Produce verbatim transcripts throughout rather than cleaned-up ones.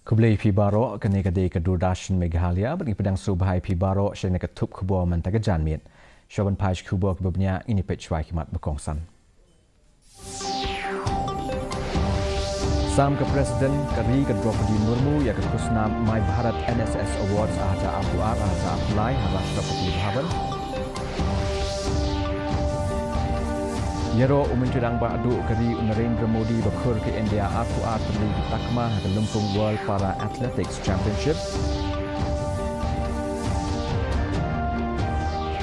Khublei phi baroh, kane ka dei ka Doordarshan Meghalaya, bad ngi pdiang sngewbha ïa phi baroh sha kane ka thup khubor mynta ka janmiet. Shuwa ban phai sha ki khubor kiba bniah, ngin ïa peit shuwa ki mat ba kongsan. Sam ka President ka ri ka Droupadi Murmu ïa ka khusnam My Bharat N S S Awards ar hajar arphew ar, ar hajar arphew lai ha Rashtrapati Bhavan. Ïaroh u Myntri Rangbah Duh ka ri u Narendra Modi ba khur ka India arphew ar tylli ki takma ha ka lympung World Para Athletics Championship.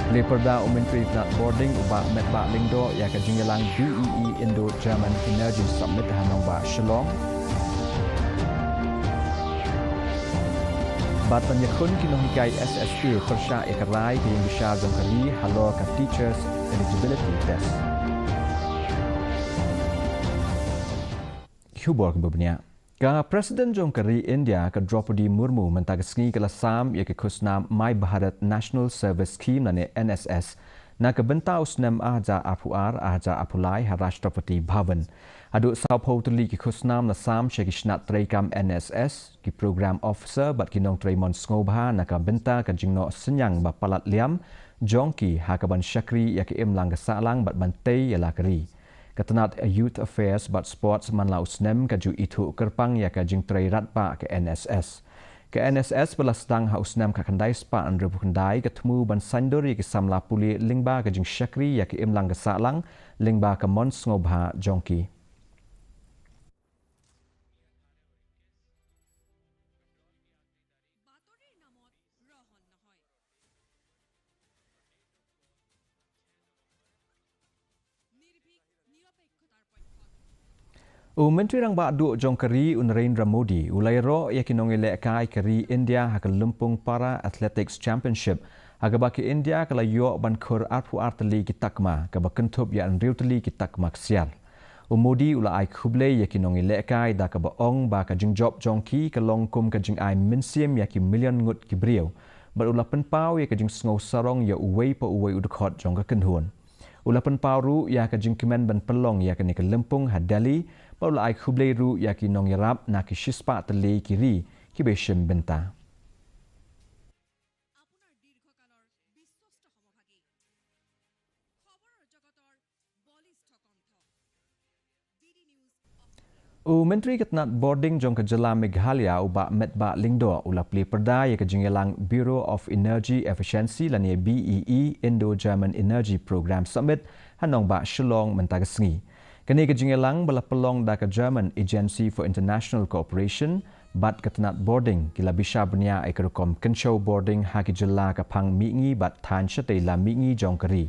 Plie pyrda u Myntri ka tnat Bording u Bah Metbah Lyngdoh ïa ka jingïalang B E E Indo-German Energy Summit ha nongbah Shillong. Bad ban ïakhun ki nonghikai S S A pyrshah ïa ka rai ka ïingbishar jong ka ri halor ka Teachers Eligibility Test. Ki khubor kiba bniah. Ka President jong ka ri India ka Droupadi Murmu mynta ka sngi ka la sam ïa ka khusnam My Bharat National Service Scheme lane N S S na ka bynta u snem ar hajar arphew ar, ar hajar arphew lai ha Rashtrapati Bhavan. Haduh sawphew tylli ki khusnam la sam sha ki shnat treikam N S S, ki program officer bad ki nongtrei mon sngewbha na ka bynta ka jingnoh synñiang ba palat liam jong ki ha kaban shakri ïa ka imlang ka sahlang bad ban tei ïa la ka ri. Ka tnat Youth Affairs bad Sports man la u snem ka ju ithuh kyrpang ïa ka jingtrei radbah ka N S S. Ka N S S ba la sdang ha u snem khatkhyndai spah hynriewphew khyndai ka thmu ban saiñdur ïa ki samla pule lyngba ka jingshakri ïa ka imlang ka sahlang lyngba ka mon sngewbha jong ki. U Myntri Rangbah Duh jong ka ri u Narendra Modi u la ïaroh ïa ki nongïalehkai ka ri India ha ka lympung Para Athletics Championship ha kaba ka India ka la ïoh ban khur arphew ar tylli ki takma, kaba kynthup ïa hynriew tylli ki takma ksiar. U Modi u la ai khublei ïa ki nongïalehkai da kaba ong ba ka jingjop jong ki ka long kum ka jingai mynsiem ïa ki million ngut ki briew. Bad u la pynpaw ïa ka jingsngew sarong ïa uwei pa uwei u dkhot jong ka kynhun. U la pynpaw ruh ïa ka jingkmen ban pynlong ïa kane ka lympung ha Delhi, bad u la ai khublei ruh ïa ki nongïarap na ki shispah tylli ki ri kiba shim bynta. U Myntri ka tnat Bording jong ka jylla Meghalaya u Bah Metbah Lyngdoh u la plie pyrda ïa ka jingïalang Bureau of Energy Efficiency lane B E E Indo-German Energy Program Summit ha nongbah Shillong mynta ka sngi. Kane ka jingïalang ba la pynlong da ka German Agency for International Cooperation bad ka tnat Bording ki la bishar bniah ïa ka rukom kynshew Bording ha ki jylla ka phang mihngi bad thaiñ shatei lam mihngi jong ka ri.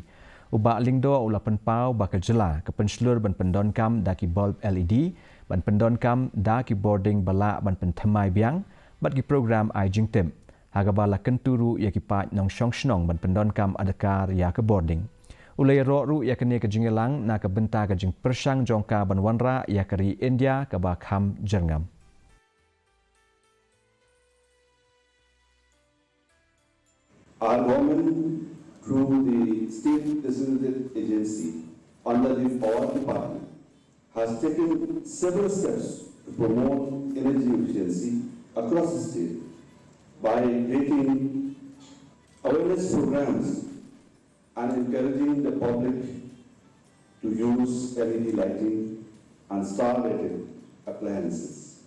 U Bah Lyngdoh u la pynpaw ba ka jylla ka pynshlur ban pyndonkam da ki bulb L E D, ban pyndonkam da ki Bording ba lah ban pynthymmai biang bad ki program ai jingtip, ha kaba la kyntu ruh ïa ki paid nongshong shnong ban pyndonkam adkar ïa ka Bording. U la ïaroh ruh ïa kane ka jingïalang na ka bynta ka jingpyrshang jong ka ban wanrah ïa ka ri India kaba kham jyrngam. Our government, through the State Designated Agency under the Power Department, has taken several steps to promote energy efficiency across the state by creating awareness programs and encouraging the public to use L E D lighting and star-rated appliances,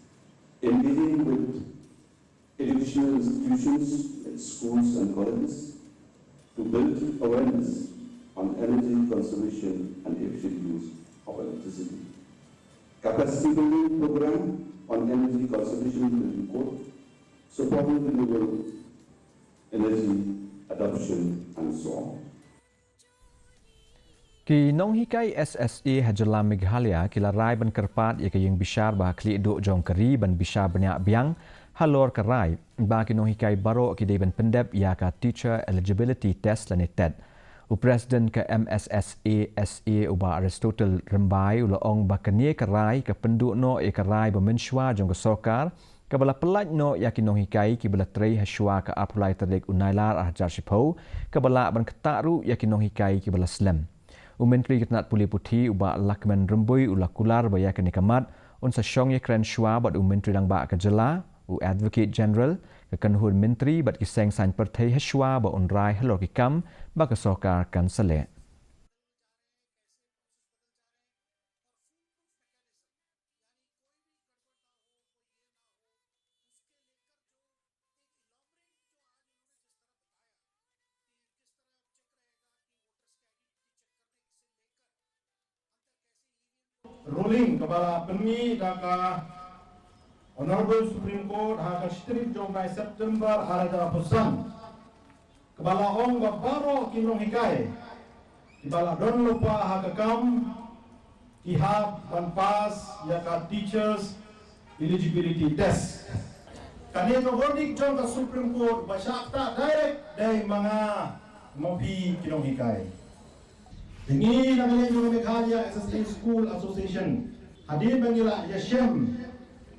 engaging with educational institutions like schools and colleges to build awareness on energy conservation and efficient use of electricity. Capacity building program on energy conservation will be core, supporting renewable energy adoption and so on. Ki nonghikai S S A ha jylla Meghalaya ki la rai ban kyrpad ïa ka ïingbishar ba ha khlieh duh jong ka ri ban bishar bniah biang halor ka rai ba ki nonghikai baroh ki dei ban pyndep ïa ka Teacher Eligibility Test lane TET. U President ka M S S A S A u Bah Aristotle Rymbai u la ong ba kane ka rai ka pynduh noh ïa ka rai ba mynshuwa jong ka sorkar, kaba la pyllait noh ïa ki nonghikai kiba la trei ha shuwa ka arphew lai tarik u Nailar ar hajar shiphew, kaba lah ban ktah ruh ïa ki nonghikai kiba la slem. U Myntri ka tnat pule puthi u Bah Lahkmen Rymbui u la kular ba ïa kane ka mat un sa shong ïakren shuwa bad u Myntri Rangbah ka jylla, U Advocate General, ka kynhun myntri bad ki seng saiñ pyrthei hashwa ba un rai halor ki kam ba ka sorkar kan sa leh. Ruling kaba la pynmih da ka Honorable Supreme Court ha ka shi tarik jong u bnai September ar hajar arphew san, kaba la ong ba baroh ki nonghikai kiba la don lypa ha ka kam ki hap ban pass ïa ka Teachers Eligibility Test. Kane ka verdict jong ka Supreme Court ba shah ktah direct dei ma nga ma phi ki nonghikai. Te ngi na ka liang jong ka Meghalaya S S A School Association, hadien ba ngi la ïashem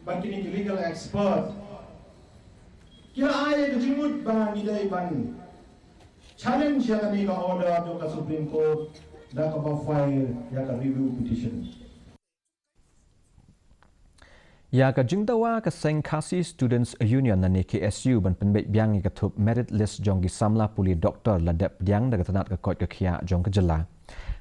bad kine ki legal expert, ki la ai ka jingmut ba ngi dei ban challenge ïa kane ka order jong ka Supreme Court da kaba file ïa ka review petition. Ïa ka jingdawa ka seng Khasi Students Union lane K S U ban pynbeit biang ïa ka thup merit list jong ki samla pule doktor la dep pdiang da ka tnat ka koit ka khiah jong ka jylla.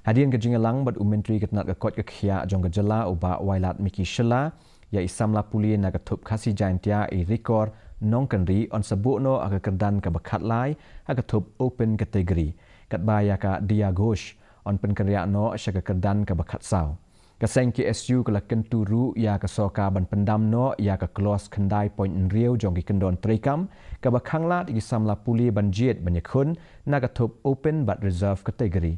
Hadien ka jingïalang bad u Myntri ka tnat ka koit ka khiah jong ka jylla u Bah Wailadmiki Shylla ïa i samla pule na ka thup Khasi Jaintia i Rikor Nongkynrih yn sa buh noh ha ka kyrdan kaba khatlai ha ka thup open category, katba ïa ka Diya Ghosh yn pynkynriah noh sha ka kyrdan kaba khatsaw. Ka seng K S U ka la kyntu ruh ïa ka sorkar ban pyndam noh ïa ka clause khyndai point hynriew jong ki kyndon treikam kaba khanglad ïa ki samla pule ban jied ban ïakhun na ka thup open bad reserve category.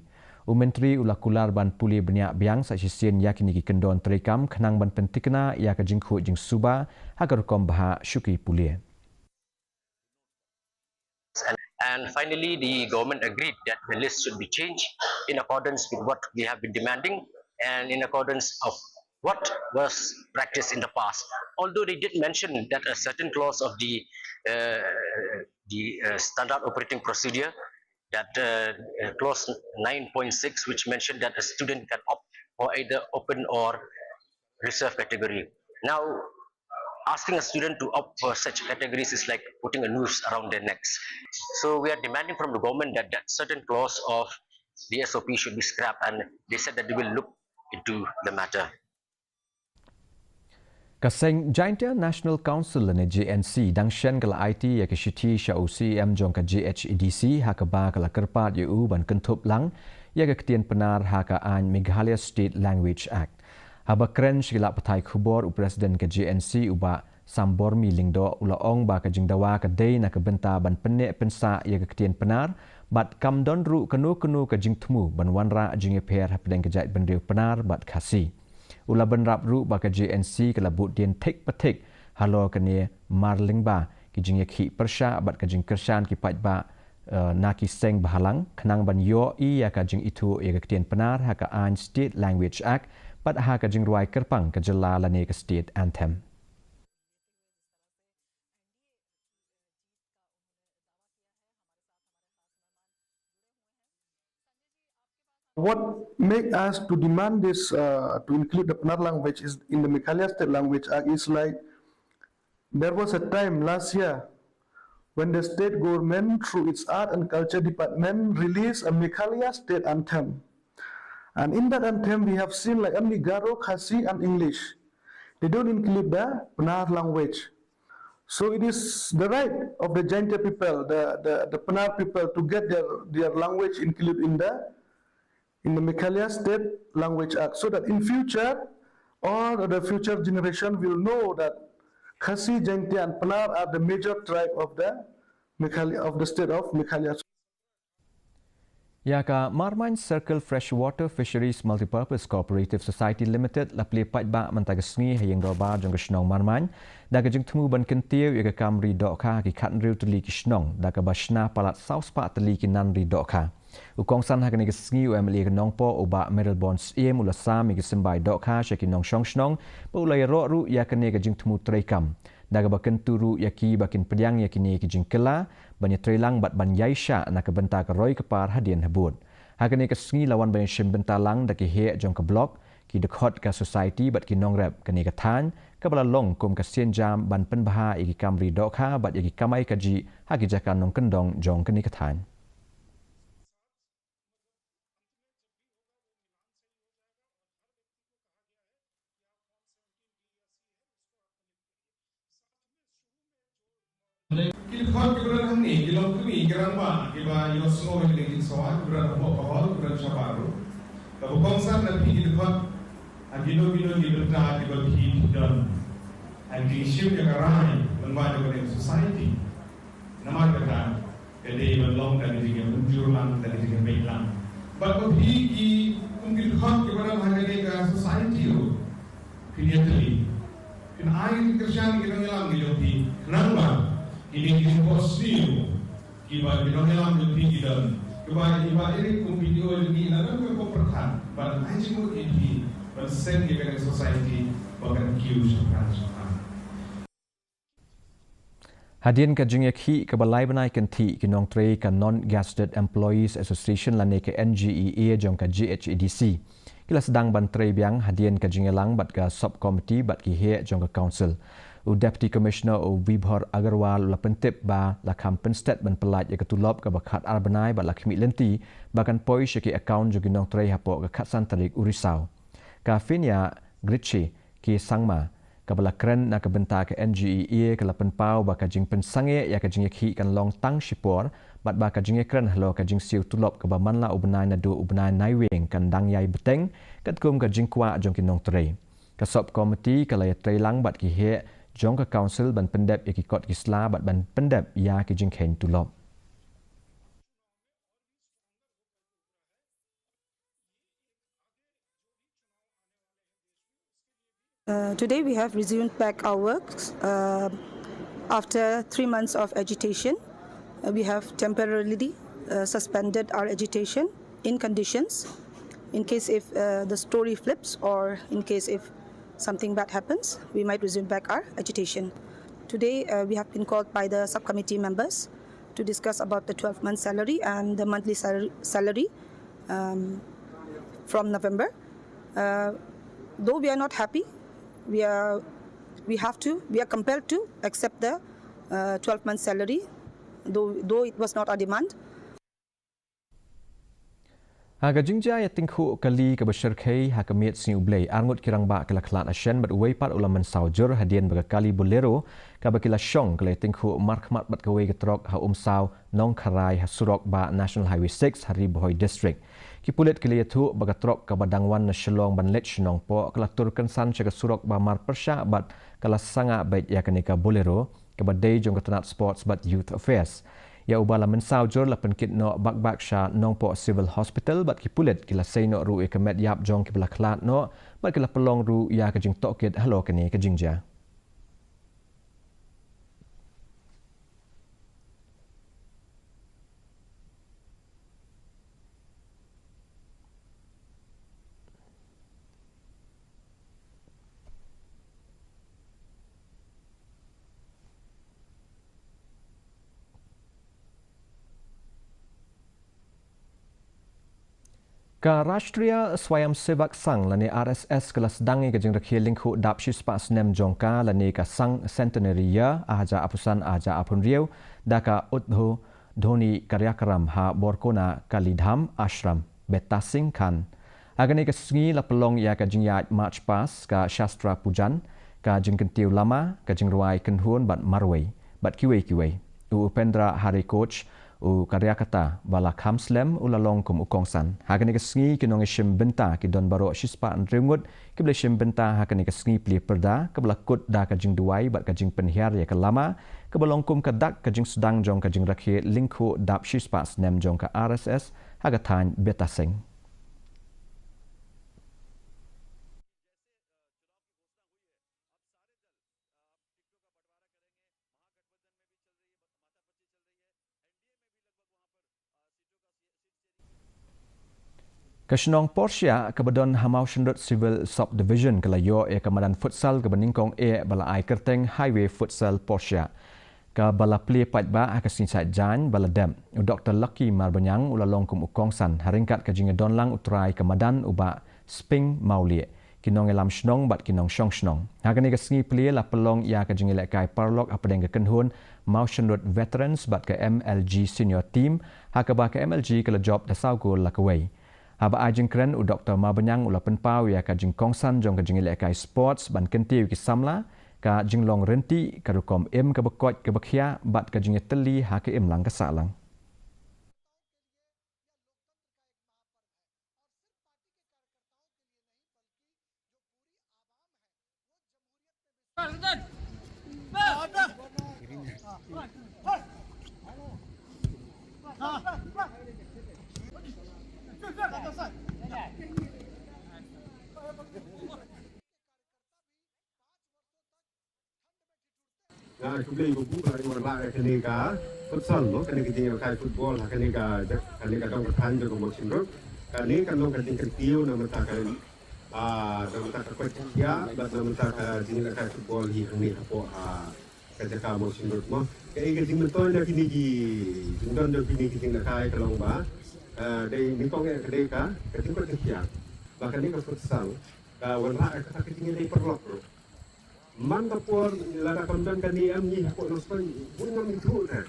U Myntri u la kular ban pule bniah biang sa shisien ïa kine ki kyndon treikam khnang ban pynthikna ïa ka jingkhuid jingsuba ha ka rukom bhah shuki pule. And, and finally, the government agreed that the list should be changed in accordance with what we have been demanding and in accordance of what was practiced in the past. Although they did mention that a certain clause of the uh, the uh, standard operating procedure, that uh, uh, clause nine point six, which mentioned that a student can opt for either open or reserve category. Now, asking a student to opt for such categories is like putting a noose around their necks. So we are demanding from the government that that certain clause of the S O P should be scrapped, and they said that they will look into the matter. Ka seng Jaintia National Council lane J N C dang shen ka la aiti ïa ka shithi sha u C E M jong ka J H A D C ha kaba ka la kyrpad ïa u ban kynthup lang ïa ka ktien Pnar ha ka aiñ Meghalaya State Language Act. Haba kren sha ki lad pathai khubor u President ka J N C u Bah Sambormi Lyngdoh u la ong ba ka jingdawa ka dei na ka bynta ban pynneh pynsah ïa ka ktien Pnar bad kam don ruh kano kano ka jingthmu ban wanrah jingïapher hapdeng ka jaitbynriew Pnar bad Khasi. U la bynrap ruh ba ka J N C ka la buddien thik pa thik halor kane mar lyngba ki jingïakhih pyrshah bad ka jingkyrshan ki paidbah na ki seng bahalang khnang ban ïohi ïa ka jingithuh ïa ka ktien Pnar ha ka aiñ State Language Act bad ha ka jingrwai kyrpang ka jylla lane ka State Anthem. What make us to demand this uh, to include the Pnar language is in the Meghalaya State Language Act is like there was a time last year when the state government through its art and culture department released a Meghalaya state anthem. And in that anthem we have seen like only Garo, Khasi and English. They don't include the Pnar language. So it is the right of the Jaintia people, the, the, the Pnar people to get their, their language included in the in the Meghalaya State Language Act so that in future all the future generation will know that Khasi, Jaintia and Pnar are the major tribe of the Meghalaya, of the state of Meghalaya. Ïa ka Marmain Circle Freshwater Fisheries Multipurpose Cooperative Society Limited la plie paidbah mynta ka sngi ha ïing dorbar jong ka shnong Marmain da ka jingthmu ban kyntiew ïa ka kam ri dohkha ha ki khathynriew tylli ki shnong da kaba shna palat saw spah tylli ki nan ri dohkha. U kongsan ha kane ka sngi u M L A ka Nongpoh u Bah Mayralborn Syiem u la sam ïa ki symbai dohkha sha ki nongshong shnong bad u la ïaroh ruh ïa kane ka jingthmu treikam da kaba kyntu ruh ïa ki ba kin pdiang ïa kine ki jingkylla ban ïatreilang bad ban ïaishah na ka bynta ka roi ka par hadien habud. Ha kane ka sngi la wan ban ïashim bynta lang da ki heh jong ka block, ki dkhot ka society bad ki nongrep kane ka thaiñ, kaba la long kum ka sienjam ban pynbha ïa ki kam ri dohkha bad ïa ki kamai kajih ha ki jaka nongkyndong jong kane ka thaiñ. Ki dkhot kiba don hangne ki long kmie ki rangbah kiba ïohsngew ïa ka jingsngew, kiba don hapoh ka hall, kiba don shabar ruh. Kaba kongsan na phi ki dkhot, ha kino kino ki bynta kiba phi don, ha ki jingshim ïa ka rai lyngba jong ka society. Namar kata ka dei ban long da ka jingïamynjur lang, da ka jingïapeit lang. Bad ma phi ki kum ki dkhot kiba don ha kane ka society ruh, phin ïatylli, phin ai ka jingkyrshan ïa ki nongïalam ki jong phi, khnang ba kine ki jingphohsniew kiba ki nongïalam jong phi ki don, kiba, kiba ïa ri kum phi ïoh jong ki, lada phi kum pyrkhat ban ai jingmut ïa phi ban seng ïa kane ka society ba kan kiew shaphrang shaphrang. Hadien ka jingïakhih kaba lai bnai kynthih, ki nongtrei ka Non-Gazetted Employees Association lane ka N G E A jong ka G H A D C ki la sdang ban trei biang hadien ka jingïalang bad ka sub committee bad ki heh jong ka council. U Deputy Commissioner u Vibhor Agarwal u la pyntip ba la kham pynsted ban pyllait ïa ka tulop kaba khatar bnai bad la khmih lynti ba kan poi sha ki account jong ki nongtrei hapoh ka khatsan tarik u Risaw. Ka Finia Gritchi ki Sangma, kaba la kren na ka bynta ka N G E A, ka la pynpaw ba ka jingpynsangeh ïa ka jingïakhih kan long tang shipor, bad ba ka jingïakren halor ka jingsiew tulop kaba man la u bnai naduh u bnai Naiwieng kan dang ïai bteng katkum ka jingkwah jong ki nongtrei. Ka sub committee ka la ïatrei lang bad ki heh jong ka council ban pyndep ïa ki kot ki sla bad ban pyndep ïa ki jingkheiñ tulop. Uh, today we have resumed back our works, uh, after three months of agitation. Uh, we have temporarily, uh, suspended our agitation in conditions. In case if, uh, the story flips or in case if something bad happens, we might resume back our agitation. Today, uh, we have been called by the subcommittee members to discuss about the twelve month salary and the monthly salary, salary, um, from November. Uh, though we are not happy, we are, we have to, we are compelled to accept the, uh, twelve month salary, though, though it was not our demand. Ha ka jingjia ïatyngkhuh kali kaba shyrkhei ha ka miet Sngi U Blei, arngut ki rangbah ki la khlad ha shen bad uwei pat u la mynsaw jur hadien ba ka kali Bolero kaba ki la shong ka la ïatyngkhuh markhmat bad kawei ka trok ha Umsaw Nongkharai ha surok bah National Highway six ha Ri Bhoi District. Ki pulit ki la ïathuh ba ka trok kaba dang wan na Shillong ban leit sha Nongpoh ka la tur kynsan sha ka surok bah marpyrshah bad ka la sangah beit ïa kane ka Bolero kaba dei jong ka tnat Sports bad Youth Affairs. Ïa uba la mynsaw jur la pynkit noh bak bak sha Nongpoh Civil Hospital bad ki pulit ki la sei noh ruh ïa ka met ïap jong kiba la khlad noh bad ki la pynlong ruh ïa ka jingtohkit halor kane ka jingjia. Ka Rashtriya Swayamsevak Sangh lane R S S ka la sdang ïa ka jingrakhe lyngkhuh dap shispah snem jong ka lane ka Sangh Centenary Year, ar hajar arphew san ar hajar arphew hynriew, da ka Udbodhoni Karyakram ha Borkona Kali Dham Ashram, Betasing Khan. Ha kane ka sngi la pynlong ïa ka jingïaid March Past, ka Shastra Pujan, ka jingkyntiew lama, ka jingrwai kynhun bad marwei bad kiwei kiwei. U Upendra Hari Koch, u Karyakata ba la kham slem, u la long kum u kongsan. Ha kane ka sngi ki nongïashim bynta ki don baroh shispah hynriew ngut kiba la shim bynta ha kane ka sngi plie pyrda kaba la kut da ka jingduwai bad ka jingpynhiar ïa ka lama, kaba long kum ka dak ka jingsdang jong ka jingrakhe lyngkhuh dap shispah snem jong ka R S S ha ka thaiñ Betasing. Ka shnong Portia kaba don ha Mawshynrut Civil Subdivision ka la ïoh ïa ka madan futsal kaba nyngkong eh ba la ai kyrteng Highway Futsal Portia, kaba la plie paidbah ha ka sngi Saitjaiñ ba la dep. U Doktor Lucky Marbaniang u la long kum u kongsan ha ryngkat ka jingïadon lang u trai ka madan u Bah Sping Mawlieh. ki nongïalam shnong bad ki nongshong shnong. Ha kane ka sngi plie la pynlong ïa ka jingïalehkai paralok hapdeng ka kynhun Mawshynrut Veterans bad ka M L G Senior Team, ha kaba ka M L G ka la jop da saw gol la kawei. Haba ai jingkren, u Doktor Mawbaniang u la pynpaw ïa ka jingkongsan jong ka jingïalehkai sports ban kyntiew ïa ki samla, ka jinglong rynti, ka rukom im kaba koit kaba khiah bad ka jingïatylli ha ka imlang ka sahlang. Nga ai khublei ïa u Blei ba u la wanrah ïa kane ka futsal, mo, kane ka jingïalehkai football ha kane ka, kane ka dong ka thaiñ jong ka Mawshynrut. Kane kan long ka jingkyntiew na bynta ka, ah, na bynta ka koit ka khiah bad na bynta ka jingïalehkai football hi hangne hapoh, ah, ka jaka Mawshynrut, mo. Kaei ka jingmyntoi na kine ki jingdon jong kine ki jingïalehkai ka long ba, ah, dei nyngkong eh ka dei ka, ka jingkoit ka khiah. Ba kane ka futsal ka wanrah ïa kata ka jingïadei paralok ruh. Man ka por lada kam don kane, em, ngi hapoh Nongstoiñ buh nam ithuh te.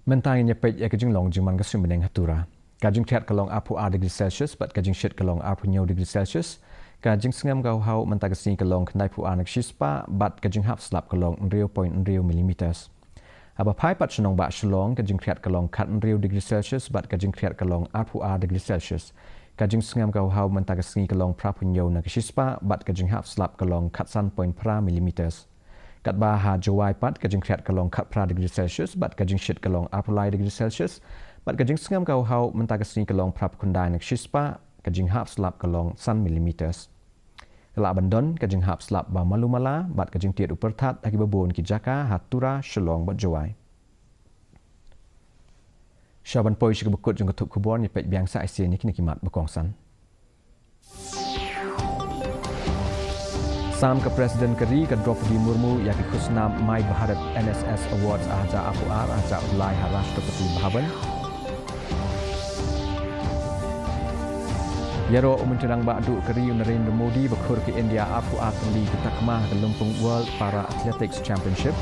Mynta ngin ïa peit ïa ka jinglong jingman ka suiñ bneng ha Tura. Ka jingkhriat ka long arphew ar degree Celsius bad ka jingshit ka long arphew hynñiew degree Celsius. Ka jingsngem kawhaw mynta ka sngi ka long khyndaiphew ar na ka shispah bad ka jinghap slap ka long hynriew point hynriew millimeters. Haba phai pat sha nongbah Shillong, ka jingkhriat ka long khathynriew degree Celsius bad ka jingkhriat ka long arphew ar degree Celsius. Ka jingsngem kawhaw mynta ka sngi ka long phraphew hynñiew na ka shispah bad ka jinghap slap ka long khatsan point phra millimeters. Katba ha Jowai pat, ka jingkhriat ka long khatphra degree Celsius bad ka jingshit ka long arphew lai degree Celsius bad ka jingsngem kawhaw mynta ka sngi ka long phraphew khyndai na ka shispah, ka jinghap slap ka long san millimeters. Ka lah ban don ka jinghap slap ba malu mala bad ka jingtied u pyrthat ha kiba bun ki jaka ha Tura, Shillong bad Jowai. Sha ban poi sha kaba kut jong ka thup khubor, ngin peit biang sa shisien ïa kine ki mat ba kongsan. Sam ka President ka ri ka Droupadi Murmu ïa ki khusnam My Bharat N S S Awards ar hajar arphew ar, ar hajar arphew lai ha Rashtrapati Bhavan. Ïaroh u Myntri Rangbah Duh ka ri u Narendra Modi ba khur ka India arphew ar tylli ki takma ha ka Lumpung World Para Athletics Championship.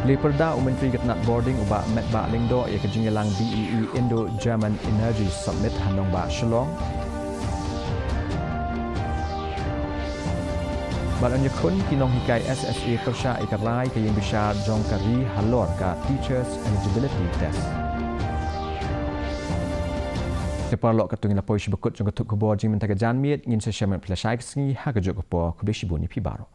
Leh pyrda u Myntri ka tnat bording u Bah Metbah Lyngdoh ïa ka jingïalang B E E Indo-German Energy Summit ha nongbah Shillong. Bad yn ïakhun ki nonghikai S S A pyrshah ïa ka rai ka ïingbishar jong ka ri halor ka Teachers Eligibility Test. Te paralok, katto ngi la poi sha ba kut jong ka thup khubor jingmyntoi ka janmiet, ngin sa ïashem bad phi lashai ka sngi ha kajuh ka por. Khublei shibun ïa phi baroh.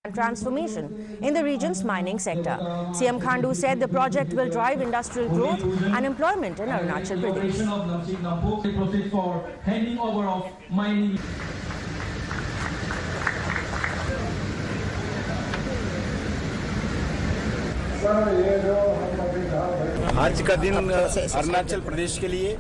And transformation in the region's mining sector. C M Khandu said the project will drive industrial growth and employment in Arunachal Pradesh. Process for handing over of mining. आज का दिन, अ, अरुणाचल प्रदेश के लिए